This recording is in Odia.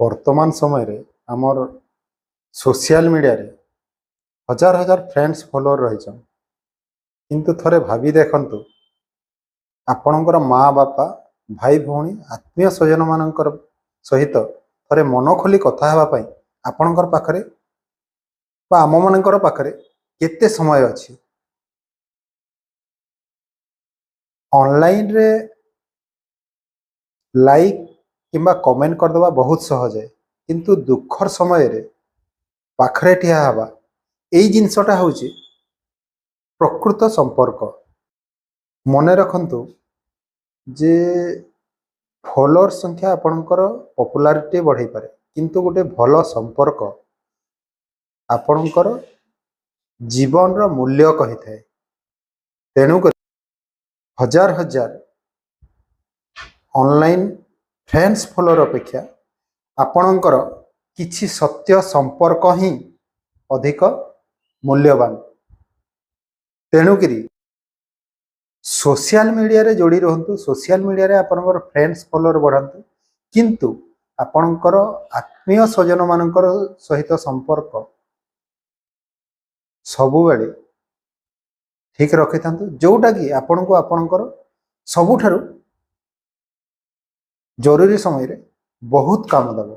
ବର୍ତ୍ତମାନ ସମୟରେ ଆମର ସୋସିଆଲ ମିଡ଼ିଆରେ ହଜାର ହଜାର ଫ୍ରେଣ୍ଡସ୍, ଫଲୋଅର୍ ରହିଛନ୍। କିନ୍ତୁ ଥରେ ଭାବି ଦେଖନ୍ତୁ, ଆପଣଙ୍କର ମା ବାପା, ଭାଇ ଭଉଣୀ, ଆତ୍ମୀୟ ସ୍ୱଜନମାନଙ୍କର ସହିତ ଥରେ ମନ ଖୋଲି କଥା ହେବା ପାଇଁ ଆପଣଙ୍କର ପାଖରେ ବା ଆମମାନଙ୍କର ପାଖରେ କେତେ ସମୟ ଅଛି? ଅନଲାଇନରେ ଲାଇକ୍ କିମ୍ବା କମେଣ୍ଟ କରିଦେବା ବହୁତ ସହଜ, କିନ୍ତୁ ଦୁଃଖର ସମୟରେ ପାଖରେ ଠିଆ ହେବା, ଏଇ ଜିନିଷଟା ହେଉଛି ପ୍ରକୃତ ସମ୍ପର୍କ। ମନେ ରଖନ୍ତୁ ଯେ ଫଲୋଅର୍ ସଂଖ୍ୟା ଆପଣଙ୍କର ପପୁଲାରିଟି ବଢ଼େଇପାରେ, କିନ୍ତୁ ଗୋଟେ ଭଲ ସମ୍ପର୍କ ଆପଣଙ୍କର ଜୀବନର ମୂଲ୍ୟ କହିଥାଏ। ତେଣୁକରି ହଜାର ହଜାର ଅନଲାଇନ୍ ଫ୍ରେଣ୍ଡସ୍, ଫଲୋଅର୍ ଅପେକ୍ଷା ଆପଣଙ୍କର କିଛି ସତ୍ୟ ସମ୍ପର୍କ ହିଁ ଅଧିକ ମୂଲ୍ୟବାନ। ତେଣୁକରି ସୋସିଆଲ ମିଡ଼ିଆରେ ଯୋଡ଼ି ରୁହନ୍ତୁ, ସୋସିଆଲ ମିଡ଼ିଆରେ ଆପଣଙ୍କର ଫ୍ରେଣ୍ଡସ୍, ଫଲୋଅର୍ ବଢ଼ାନ୍ତୁ, କିନ୍ତୁ ଆପଣଙ୍କର ଆତ୍ମୀୟ ସ୍ୱଜନମାନଙ୍କର ସହିତ ସମ୍ପର୍କ ସବୁବେଳେ ଠିକ୍ ରଖିଥାନ୍ତୁ, ଯେଉଁଟାକି ଆପଣଙ୍କୁ ଆପଣଙ୍କର ସବୁଠାରୁ ଜରୁରୀ ସମୟରେ ବହୁତ କାମ ଦେବ।